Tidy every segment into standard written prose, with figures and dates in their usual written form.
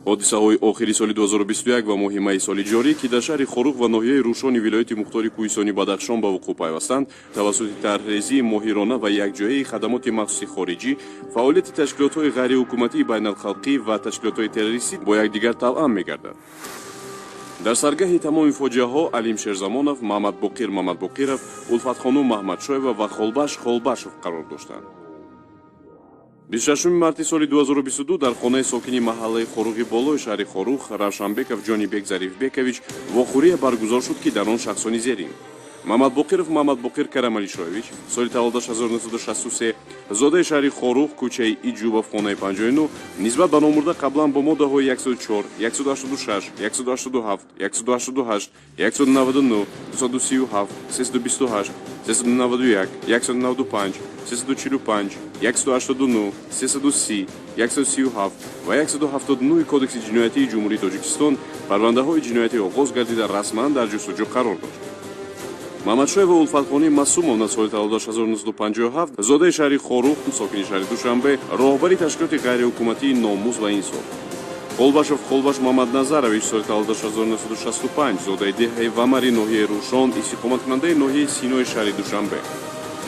Ҳодисаҳои охири соли 2021 ва моҳи майи соли ҷорӣ, ки дар шаҳри Хоруғ ва ноҳияи Рӯшони вилояти мухтори кӯҳистони Бадахшон ба вуқӯъ пайвастанд, тавассути тарҳрезии моҳирона ва якҷояи хадамоти махсуси хориҷӣ, фаъолияти ташкилотҳои ғайриҳукуматии байналхалқӣ ва ташкилотҳои террористӣ бо якдигар тавъам мегардад. Дар саргаҳи тамоми фоҷиаҳо Алим Шерзамонов, Маҳмадбоқир Мамадбоқиров, Улфатхонум Маҳмадшоева ва Холбаш Холбашов қарор доштанд. 26 марти соли 2022 дар хонаи сокини маҳаллаи Хоруғи Болои шаҳри Хоруғ Равшанбеков Ҷонибек Зарифбекович вохӯрие баргузор шуд, ки дар он шахсони зерин: Мамадбоқиров Мамадбоқир Карамалишоевич, соли таваллудаш 1963, зодаи шаҳри Хоруғ, кӯчаи Иҷубов, хонаи 59, нисбат ба номбурда қаблан бо моддаҳои 104, 186, 187, 188, 199, 237, 328, 391, 195, 345, 189, 330, 137 ва 179 Кодекси ҷиноятии Ҷумҳурии Тоҷикистон парвандаҳои ҷиноятӣ оғоз гардида, расман дар ҷустуҷӯ қарор дошт. Мамадшоева Улфатхоним Масумовна, соли таваллудаш 1957, зодаи шаҳри Хоруғ, сокини шаҳри Душанбе, роҳбари ташкилоти ғайриҳукуматии «Номус ва инсоф». Холбашов Холбаш Мамадназарович, соли таваллудаш 1965, зодаи деҳаи Вамари ноҳияи Рӯшон, истиқоматкунандаи ноҳияи Синои шаҳри Душанбе.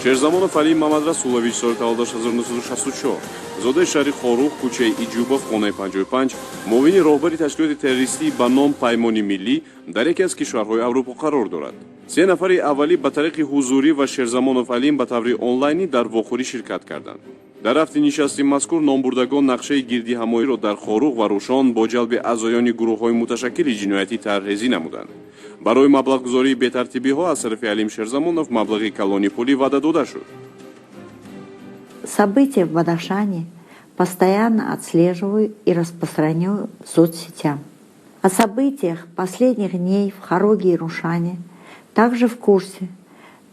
Шерзамонов Алим Мамадрасулович, соли таваллудаш 1964, зодаи шаҳри Хоруғ, кӯчаи Иҷубов, хонаи 55, муовини роҳбари ташкилоти террористӣ ба ном «Паймони миллӣ» дар яке аз кишварҳои Аврупо қарор дорад. Се нафари аввалӣ ба тариқи ҳузурӣ ва Шерзамонов Алим ба таври онлайнӣ дар вохӯрӣ ширкат карданд. Дар рафти нишасти мазкур номбурдагон нақшаи гирдиҳамоиро дар Хоруғ ва Рӯшон бо ҷалби аъзоёни гурӯҳҳои муташаккили ҷиноятӣ тарҳрезӣ намуданд. Барои маблағгузории бетартибиҳо аз тарафи Алим Шерзамонов маблағи калони пулӣ ваъда дода шуд. События в Бадахшане постоянно отслеживаю и распространяю в соцсетях. О событиях последних дней в Хороге и Рушане также в курсе,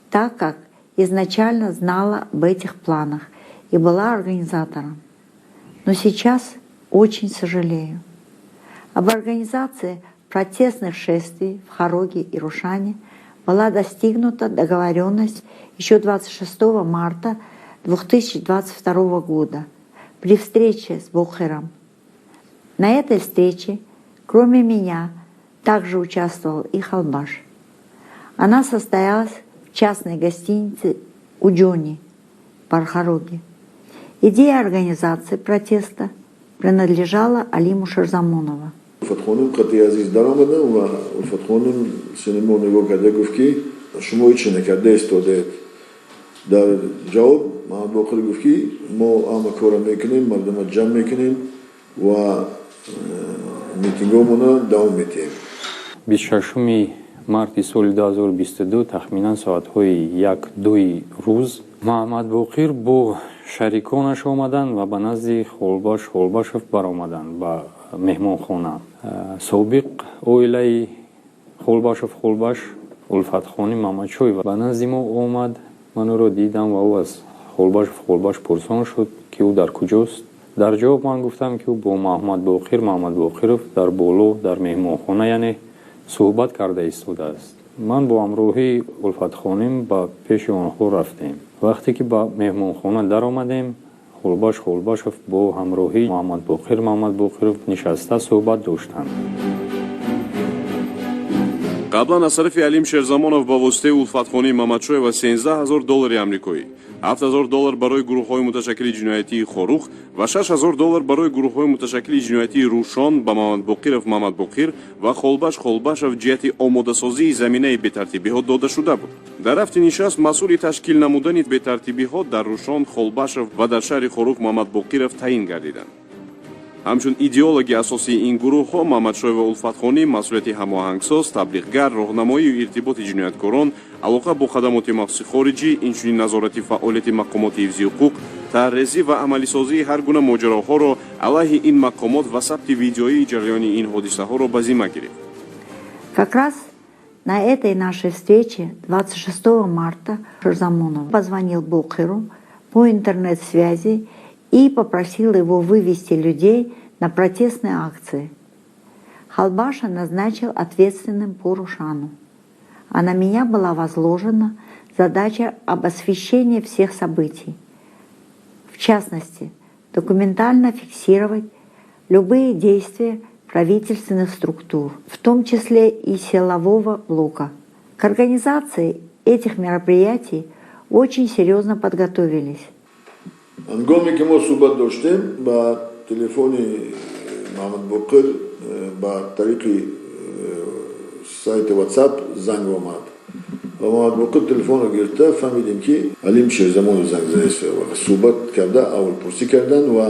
так как изначально знала об этих планах и была организатором. Но сейчас очень сожалею. Об организации протестных шествий в Хороге и Рушане была достигнута договоренность еще 26 марта 2022 года при встрече с Бокером. На этой встрече, кроме меня, также участвовал и Халбаш. Она состоялась в частной гостинице у Джони в Хороге. Идея организации протеста принадлежала Алиму Шерзамонову. Улфатхоним қати Азиз даромадам ва Улфатхоним синемо нигоҳ карда гуфт, ки шумо ҳечи накарда истодаед. Дар ҷавоб Маҳмадбоқир гуфт, ки мо ҳама корро мекунем, мардума ҷамъ мекунем ва митингҳомона давом медиҳем. 26 марти соли 2022, тахминан соатҳои 1-2 рӯз, Маҳмадбоқир бо шариконаш омаданд ва ба назди Холбаш Холбашов баромаданд ба меҳмонхона. Собиқ оилаи Холбашов Холбаш, Улфатхони Мамадшоева, ба назди мо омад. Ман ӯро дидам ва ӯ аз Холбашов Холбаш пурсон шуд, ки ӯ дар куҷост. Дар ҷавоб ман гуфтам, ки ӯ бо Маҳмадбоқир Маҳмадбоқиров дар боло, дар меҳмонхона, яъне суҳбат карда истодааст. Ман бо ҳамроҳии Улфатхоним ба пеши онҳо рафтем. Вақте ки ба меҳмонхона даромадем, Холбаш Холбашов бо ҳамроҳии Муҳаммадбоқир Муҳаммадбоқиров нишаста суҳбат доштанд. Қаблан аз тарафи Алим Шерзамонов ба воситаи Улфатхонии Мамадшоева 13 ҳазор доллари амрикоӣ, 7 ҳазор доллар барои гурӯҳҳои муташаккили ҷиноятии Хоруғ ва 6 ҳазор доллар барои гурӯҳҳои муташаккили ҷиноятии Рӯшон ба Мамадбоқиров Мамадбоқир ва Холбаш Холбашов ҷиҳати омодасозии заминаи бетартибиҳо дода шуда буд. Дар рафти нишаст масъули ташкил намудани бетартибиҳо дар Рӯшон Холбашов ва дар шаҳри Хоруғ Мамадбоқиров таъин гардиданд. Ҳамчун идеологи асосии ин гурӯҳҳо Маҳмадшоева Улфатхонӣ масъулияти ҳамоҳангсоз, таблиғгар, роҳнамоию иртиботи ҷинояткорон, алоқа бо хадамоти махсуси хориҷӣ, инчунин назорати фаъолияти мақомоти ҳифзи ҳуқуқ, тарҳрезӣ ва амалисозии ҳар гуна моҷароҳоро алайҳи ин мақомот ва сабти видеоии ҷараёни ин ҳодисаҳоро ба зимма гирифт. Как раз на этой нашей встрече 26 марта Шерзамонов позвонил Бокеру по интернет-связи и попросил его вывести людей на протестные акции. Халбаша назначил ответственным по Рушану. А на меня была возложена задача об освещении всех событий. В частности, документально фиксировать любые действия правительственных структур, в том числе и силового блока. К организации этих мероприятий очень серьезно подготовились. Ҳангоме ки мо суҳбат доштем, ба телефони Муҳаммадбоқир ба тариқи сайти WhatsApp занг омад ва Муҳаммадбоқир телефонро гирифта, фаҳмидем, ки Алим Шерзамонов занг задааст ва суҳбат карда, аҳволпурсӣ кардан ва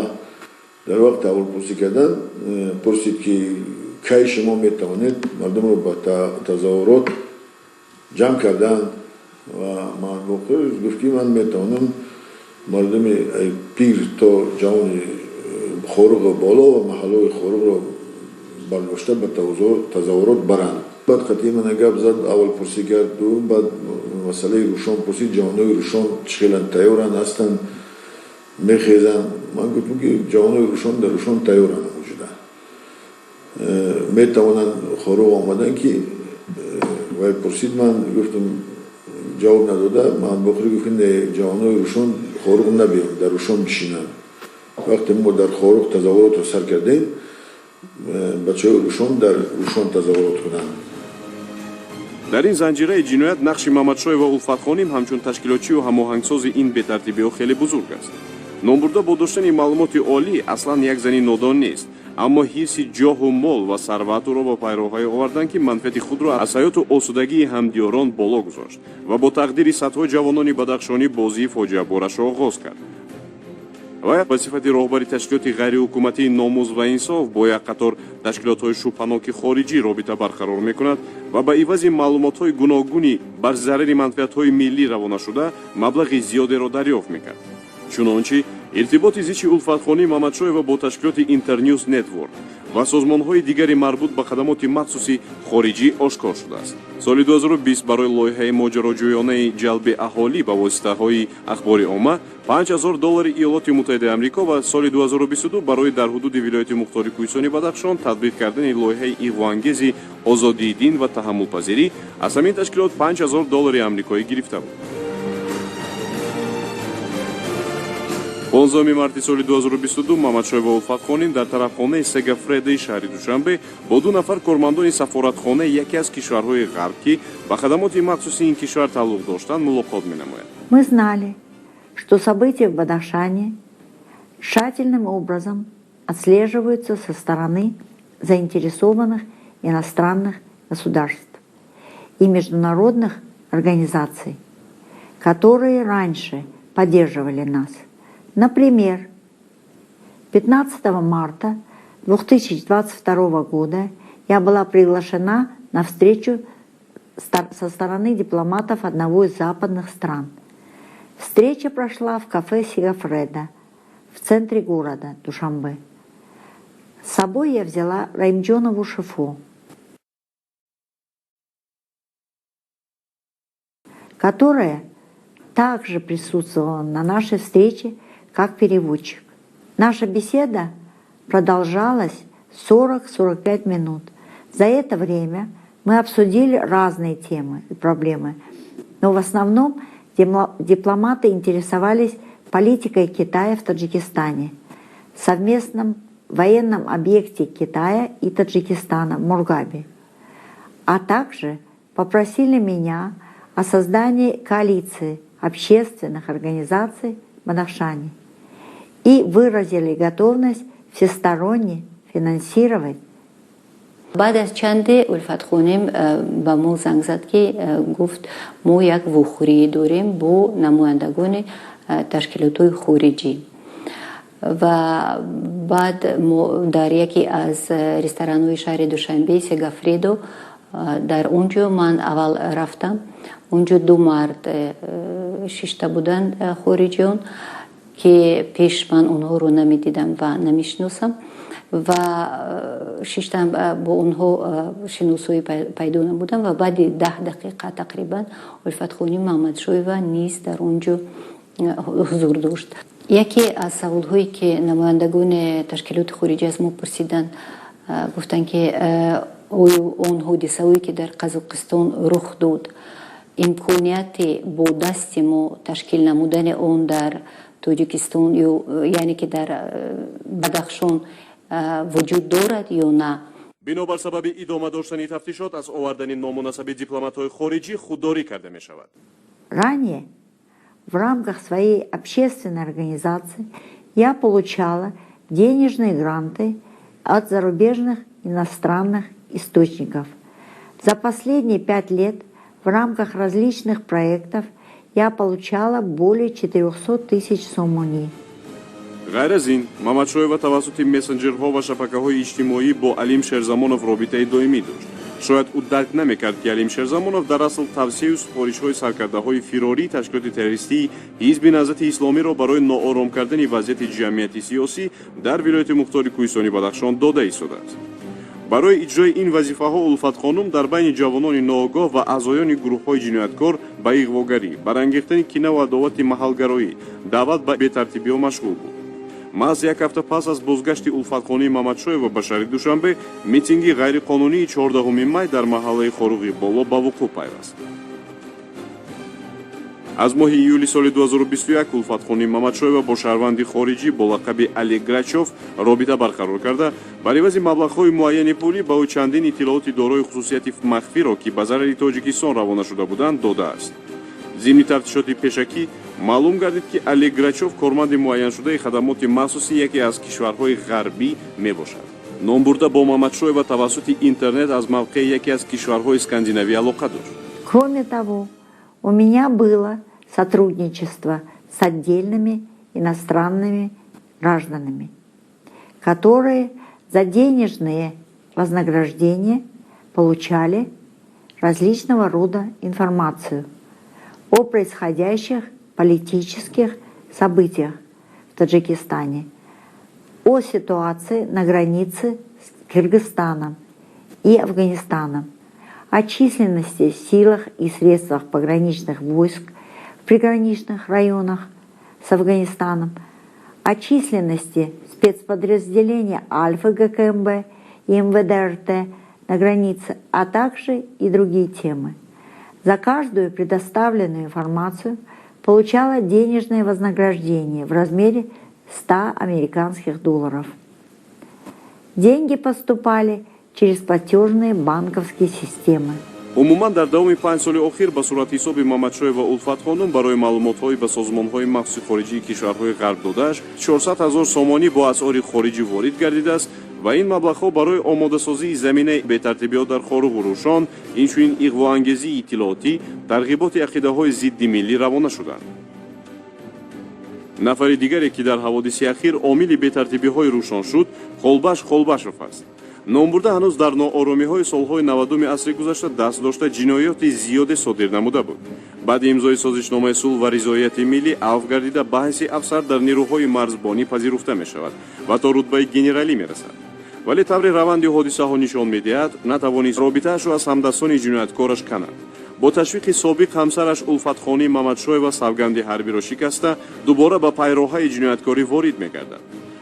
дар вақти аҳволпурсӣ кардан пурсид, ки кай шумо метавонед мардумро ба тазоҳурот ҷамъ кардан, ва Муҳаммадбоқир гуфт, ки ман метавонам мардуми пир то ҷавони Хоруғ боло ва маҳаллаҳои Хоруғро бардошта ба тазоҳурот баранд. Баъд қатъи мана гап зад, аҳволпурсӣ кард, баъд масъалаи Рӯшон пурсид, ҷавонои Рӯшон чӣ хеланд, тайёранд, ҳастанд, мехезанд. Ман гуфтам, ки ҷавонои Рӯшон дар Рӯшон тайёранд, мавҷуда метавонанд Хоруғ омадан, ки вай пурсид, ман гуфтам, ҷавоб надода, Муҳаммадбоқир гуфт, ки не, ҷавонои Рӯшон Хоруғ набиёнд, дар Рӯшон бишинанд. Вақте мо дар Хоруғ тазоҳуротро сар кардем, бачаҳои Рӯшон дар Рӯшон тазоҳурот кунанд. Дар ин занҷираи ҷиноят нақши Мамадшоева Улфатхоним ҳамчун ташкилотчиву ҳамоҳангсози ин бетартибиҳо хеле бузург аст. Номбурда бо доштани маълумоти олӣ аслан як зани нодон нест, аммо ҳирси ҷоҳу мол ва сарват ӯро ба пайроҳае оварданд, ки манфиати худро аз ҳаёту осудагии ҳамдиёрон боло гузошт ва бо тақдири садҳо ҷавонони бадахшонӣ бозии фоҷиаборашро оғоз кард. Вай ба сифати роҳбари ташкилоти ғайриҳукуматии «Номус ва инсоф» бо як қатор ташкилотҳои шубҳаноки хориҷӣ робита барқарор мекунад ва ба ивази маълумотҳои гуногуни бар зарари манфиатҳои миллӣ равона шуда маблағи зиёдеро дарёфт мекард. Чунончи, иртиботи зичи Улфатхоним Мамадшоева бо ташкилоти «Интернюс Нетворк» ва созмонҳои дигари марбут ба хадамоти махсуси хориҷӣ ошкор шудааст. Соли 2020 барои лоиҳаи моҷароҷӯёнаи ҷалби аҳолӣ ба воситаҳои ахбори омма 5000 доллари Иёлоти Муттаҳидаи Амрико ва соли 2022 барои дар ҳудуди вилояти мухтори Кӯҳистони Бадахшон татбиқ кардани лоиҳаи иғвоангези озодии дин ва таҳаммулпазирӣ аз ҳамин ташкилот 5000 доллари амрикоӣ гирифта буд. 15 марти соли 2022 Мамадшоева Улфатхоним дар тарафхонаи Сегафредаи шаҳри Душанбе бо ду нафар кормандони сафоратхонаи яке аз кишварҳои ғарб, ки ба хадамоти махсуси ин кишвар тааллуқ доштанд, мулоқот менамояд. Мы знали, что события в Бадахшане тщательным образом отслеживаются со стороны заинтересованных иностранных государств и международных организаций, которые раньше поддерживали нас. Например, 15 марта 2022 года я была приглашена на встречу со стороны дипломатов одного из западных стран. Встреча прошла в кафе «Сегафредо» в центре города Душанбе. С собой я взяла Раимджонову Шифо, которая также присутствовала на нашей встрече как переводчик. Наша беседа продолжалась 40-45 минут. За это время мы обсудили разные темы и проблемы, но в основном дипломаты интересовались политикой Китая в Таджикистане, совместном военном объекте Китая и Таджикистана в Мургабе, а также попросили меня о создании коалиции общественных организаций в Бадахшане и выразили готовность всесторонне финансировать. Баъд аз чанде Улфатхоним ба мо занг зад, ки гуфт, мо як вохӯрӣ дорем бо намояндагони ташкилотҳои хориҷӣ. Ва баъд мо дар яке аз ресторанҳои шаҳри Душанбе, Сегафредо, дар он ҷо ман аввал рафтам. Он ҷо ду мард шишта буданд, хориҷиён, ки пеш ман онҳоро намедидам ва намешиносам, ва шиштам, бо онҳо шиносоӣ пайдо намудам. Ва баъди 10 дақиқа тақрибан Улфатхоним Маҳмадшоева низ дар он ҷо ҳузур дошт. Яке аз саволҳое, ки намояндагони ташкилоти хориҷӣ аз мо пурсиданд, гуфтанд, ки оё он ҳодисаҳое, ки дар Қазоқистон рух дод, имконияти бо дасти мо ташкил намудани он дар Тоҷикистон ё яъне ки дар Бадахшон вуҷуд дорад ё на. Бинобар сабаби идома доштани тафтишот, аз овардани номунасаби дипломатҳои хориҷӣ худдорӣ карда мешавад. Ранее в рамках своей общественной организации я получала денежные гранты от зарубежных иностранных источников. За последние 5 лет в рамках различных проектов я получала более 400 тысяч сомони. Ғайр аз ин, Мамадшоева тавассути мессенҷерҳо ва шабакаҳои иҷтимоӣ бо Алим Шерзамонов робитаи доимӣ дошт. Шояд ӯ дарк намекард, ки Алим Шерзамонов дар асл тавсияю супоришҳои саркардаҳои фирории ташкилоти террористии Ҳизби Наҳзати Исломиро барои ноором кардани вазъияти ҷамъияти сиёсӣ дар вилояти мухтори Кӯҳистони Бадахшон дода истодааст. Барои иҷрои ин вазифаҳо Улфатхонум дар байни ҷавонони ноогоҳ ва аъзоёни гурӯҳҳои ҷинояткор ба иғвогарӣ, барангехтани кинаву адовати маҳалгароӣ, даъват ба бетартибиҳо машғул буд. Маҳз як ҳафта пас аз бозгашти Улфатхонуми Мамадшоева ба шаҳри Душанбе, митинги ғайриқонунии 14 май дар маҳаллаи Хоруғи Боло ба вуқӯъ пайваст. Аз моҳи июли соли 2021 Улфатхонуми Мамадшоева бо шаҳрванди хориҷӣ бо лақаби Олег Грачов робита барқарор карда, бар ивази маблағҳои муайяни пулӣ ба ӯ чандин иттилооти дорои хусусияти махфиро, ки ба зарари Тоҷикистон равона шуда буданд, додааст. Зимни тафтишоти пешакӣ маълум гардид, ки Олег Грачов корманди муайяншудаи хадамоти махсуси яке аз кишварҳои ғарбӣ мебошад. Номбурда бо Мамадшоева тавассути интернет аз мавқеи яке аз кишварҳои Скандинавӣ алоқа дошт. Кроме того, у меня было сотрудничество с отдельными иностранными гражданами, которые за денежные вознаграждения получали различного рода информацию о происходящих политических событиях в Таджикистане, о ситуации на границе с Кыргызстаном и Афганистаном, о численности, силах и средствах пограничных войск в приграничных районах с Афганистаном, о численности спецподразделения Альфа ГКНБ и МВД РТ на границе, а также и другие темы. За каждую предоставленную информацию получала денежное вознаграждение в размере 100 американских долларов. Деньги поступали через платежные банковские системы. Умуман, дар давоми 5 соли охир ба суратҳисоби Мамадшоева Улфатхонум барои маълумотҳои ба созмонҳои махсуси хориҷии кишварҳои ғарб додааш 400 ҳазор сомонӣ бо асъори хориҷӣ ворид гардидааст ва ин маблағҳо барои омодасозии заминаи бетартибиҳо дар Хоруғу Рӯшон, инчунин иғвоангезии иттилоотӣ, тарғиботи ақидаҳои зидди миллӣ равона шуданд. Нафари дигаре, ки дар ҳаводиси ахир омили бетартибиҳои Рӯшон шуд, Холбаш Холбашов аст. Номбурда ҳанӯз дар нооромиҳои солҳои 90-уми асри гузашта даст дошта, ҷиноёти зиёде содир намуда буд. Баъди имзои созишномаи сулҳ ва ризоияти миллӣ авф гардида, ба ҳайси афсар дар нерӯҳои марзбонӣ пазируфта мешавад ва то рутбаи генералӣ мерасад. Вале таври раванди ҳодисаҳо нишон медиҳад, натавонист робитаашро аз ҳамдастони ҷинояткораш канад. Бо ташвиқи собиқ ҳамсараш Улфатхонуми Мамадшоева савганди ҳарбиро шикаста, дубора ба пайроҳаи ҷинояткорӣ ворид мегардад.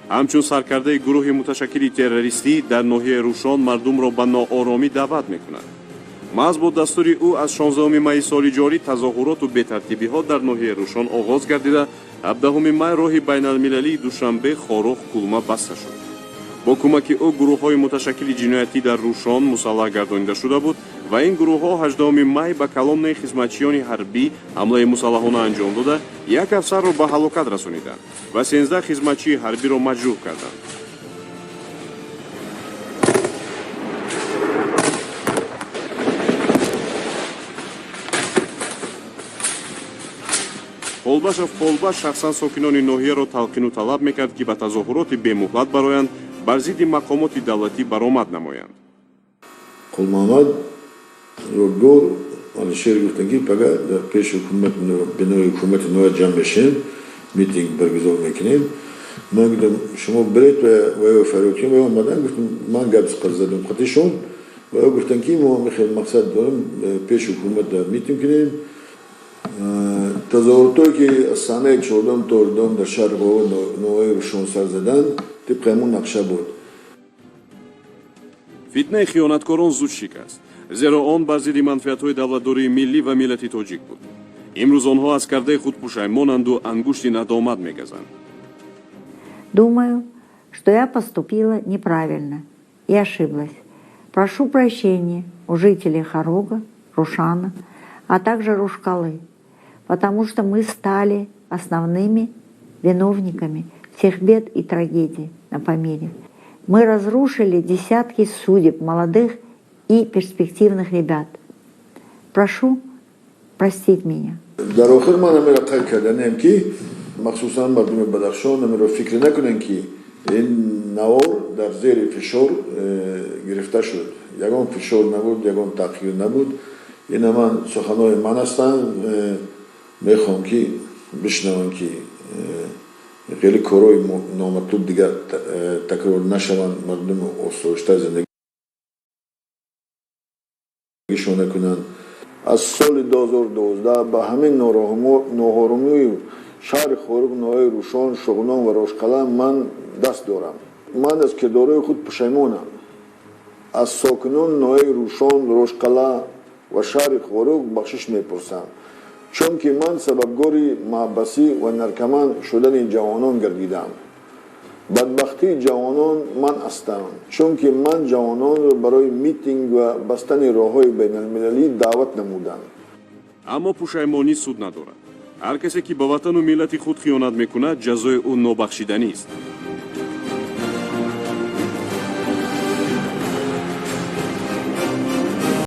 Ҳамчун саркардаи гурӯҳи муташаккили террористӣ дар ноҳияи Рӯшон мардумро ба нооромӣ даъват мекунад. Маҳз бо дастури ӯ аз 16 майи соли ҷорӣ тазоҳуроту бетартибиҳо дар ноҳияи Рӯшон оғоз гардида, 17 май роҳи байналмилалии Душанбе, Хоруғ, Кулма баста шуд. Бо кӯмаки ӯ гурӯҳҳои муташаккили ҷиноятӣ дар Рӯшон мусаллаҳ гардонида шуда буд ва ин гурӯҳҳо 18 май ба колоннаи хизматчиёни ҳарбӣ ҳамлаи мусаллаҳона анҷом дода, як афсарро ба ҳалокат расониданд ва 13 хизматчии ҳарбиро маҷрӯҳ карданд. Холбашов Холбаш шахсан сокинони ноҳияро талқину талаб мекард, ки ба тазоҳуроти бемуҳлат бароянд, бар зидди мақомоти давлатӣ баромад намоянд. Қулмамад Ёдгор, Алишер гуфтанд, ки пага дар пеши ҳукумат, бинои ҳукумати ноҳия ҷамъ мешем, митинг баргузор мекунем. Ман гуфтам, шумо биред ва ё фарёд кунем. Ва омадан, гуфтам, ман гап задам қатишон ва ё гуфтанд, ки мо мехел мақсад дорем, пеши ҳукумат митинг кунем. Тазоҳуротое, ки аз санаи 14 то 18 дар шаҳри ноҳияи Рӯшон сар заданд, тибқи ҳамон нақша буд. Фитнаи хиёнаткорон зуд шикаст, зеро он бар зидди манфиатҳои давлатдории миллӣ ва миллати тоҷик буд. Имрӯз онҳо аз кардаи худ пушаймонанду ангушти надомат мегазанд. Думаю, что я поступила неправильно и ошиблась. Прошу прощения у жителей Хорога, Рушана, а также Рушкалы, потому что мы стали основными виновниками всех бед и трагедий на Памире. Мы разрушили десятки судеб молодых и перспективных ребят. Прошу простить меня. Дар охир ман амира қайд карданем, ки махсусан мардуми Бадахшон амиро фикр накунем, ки ин навор дар зери фишор гирифта шуд. Ягон фишор набуд, ягон таъхир набуд. Ина ман суханои ман ҳастанд. Мехоҳам, ки бишнаванд, ки хеле корҳои номатлуб дигар такрор нашаванд, мардум осоишта зиндагишон накунанд. Аз соли 2012 ба ҳамин ноҳоромии шаҳри Хоруғ, ноҳияи Рӯшон, Шуғнон ва Рошқала ман даст дорам. Ман аз кирдорҳои худ пушаймонам. Аз сокинон ноҳияи Рӯшон, Рошқала ва шаҳри Хоруғ бахшиш мепурсам, чунки ман сабабгори маҳбасӣ ва наркоман шудани ҷавонон гардидам. Бадбахтии ҷавонон ман ҳастам, чунки ман ҷавононро барои митинг ва бастани роҳҳои байналмилалӣ даъват намудам. Аммо пушаймонӣ суд надорад. Ҳар касе, ки ба ватану миллати худ хиёнат мекунад, ҷазои ӯ нобахшиданист.